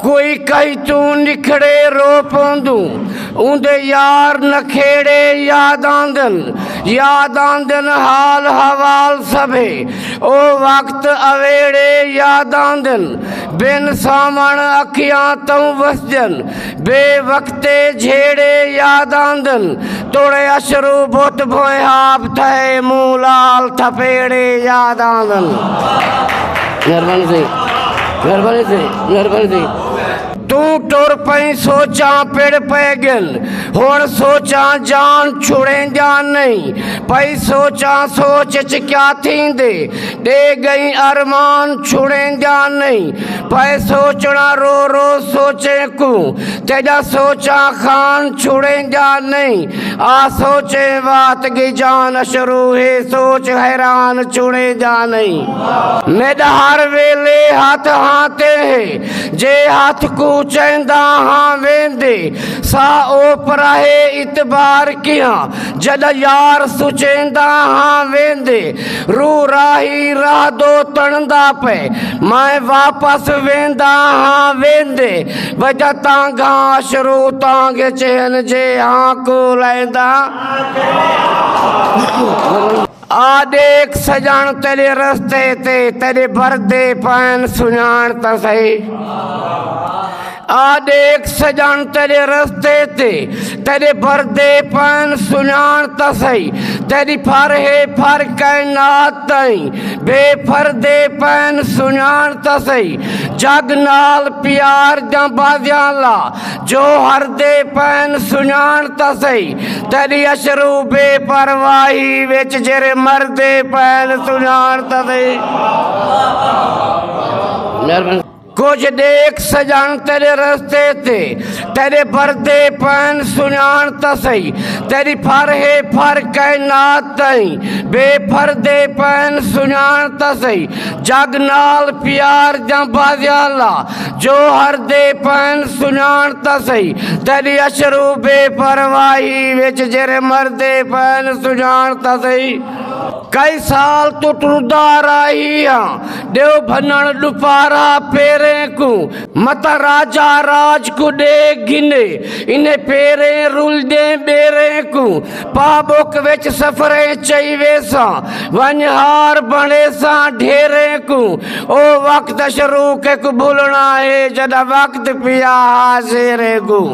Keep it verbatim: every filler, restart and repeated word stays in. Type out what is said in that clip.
کوئی کہیں توں نکھڑے رو پوندوں، اوندے یار نکھیڑے یاد آندن، یاد آندن حال حوال سبھے، او وقت اویڑے یاد آندن، بن سامݨ اکھیاں توں وسدن، بے وقتے جھیڑے یاد آندن، توڑے اشرو بت بھوئیں آپ تھئے، مونہہ لال تھپیڑے یاد آندن۔ مہربانی سئیں، مہربانی سئیں، مہربانی سئیں۔ توں ٹر پئیں سوچاں پڑ پئے ڳن، ہݨ سوچاں جان چھڑیندیاں نئیں، پئی سوچاں سوچ اچ کیا تھیندے، ݙے ڳئیں ارمان چھڑیندیاں نئیں، پئے سوچݨا رو رو سوچیں کوں، تیݙا سوچاں خان چھڑیندیاں نئیں، آ سوچیں وات ڳئی جان اشرو ہے، سوچ حیران چھڑیندیاں نئیں۔ میݙا ہر ویلے ہتھ ہاں تے ہے، جے ہتھ کوں چیندا ہاں ویندے، ساہ او پراہے اعتبار کیہاں، جݙاں یار سچیندا ہاں ویندے، روح راہی راہ دو تݨدا پئے، میں واپس ویندا ہاں ویندے، وجہ تانگھاں اشرو تانگھ اچ ہن، جے ہاں کوں لیندا۔ آ ݙیکھ سڄݨ تیݙے رستے تے، تیݙے بھردے پئن سنڄاݨ تاں سہی۔ آ ݙیکھ سڄݨ تیݙے رستے تے، تیݙے بھردے پئن سنڄاݨ تاں سہی۔ تیݙی پھر ہے پھر کائنات تئیں، بے پھردے پئن سنڄاݨ تاں سہی۔ جڳ نال پیار دیاں بازیاں لا، جو ہردے پئن سنڄاݨ تاں سہی، تیݙی اشرو بے پرواہی وچ جیڑھے مردے پئن سنڄاݨ تاں سہی۔ مہربانی۔ کجھ ݙیکھ سڄݨ تیݙے رستے تے، تیݙے بھردے پئن سنڄاݨ تاں سہی، تیݙی پھر ہے پھر کائنات تئیں، بے پھردے پئن سنڄاݨ تاں سہی۔ جڳ نال پیار دیاں بازیاں لا، جو ہردے پئن سنڄاݨ تاں سہی، تیݙی اشرو بے پرواہی وچ جیڑھے مردے پئن سنڄاݨ تاں سہی۔ کئی سال توں ٹردا راہی ہاں، ݙیو بھنݨ ݙوپارا پیریں کوں، متاں راجا راج کوں ݙے گھنے، انہیں پیریں رلدیں ٻیریں کوں، پا ٻک وچ سفریں چئی ویساں، ونڄ ہار بݨیساں ڈھیریں کوں۔ او وقت اشرو کیکوں بھلݨا ہے، جݙاں وقت پیا ہا شیریں کوں۔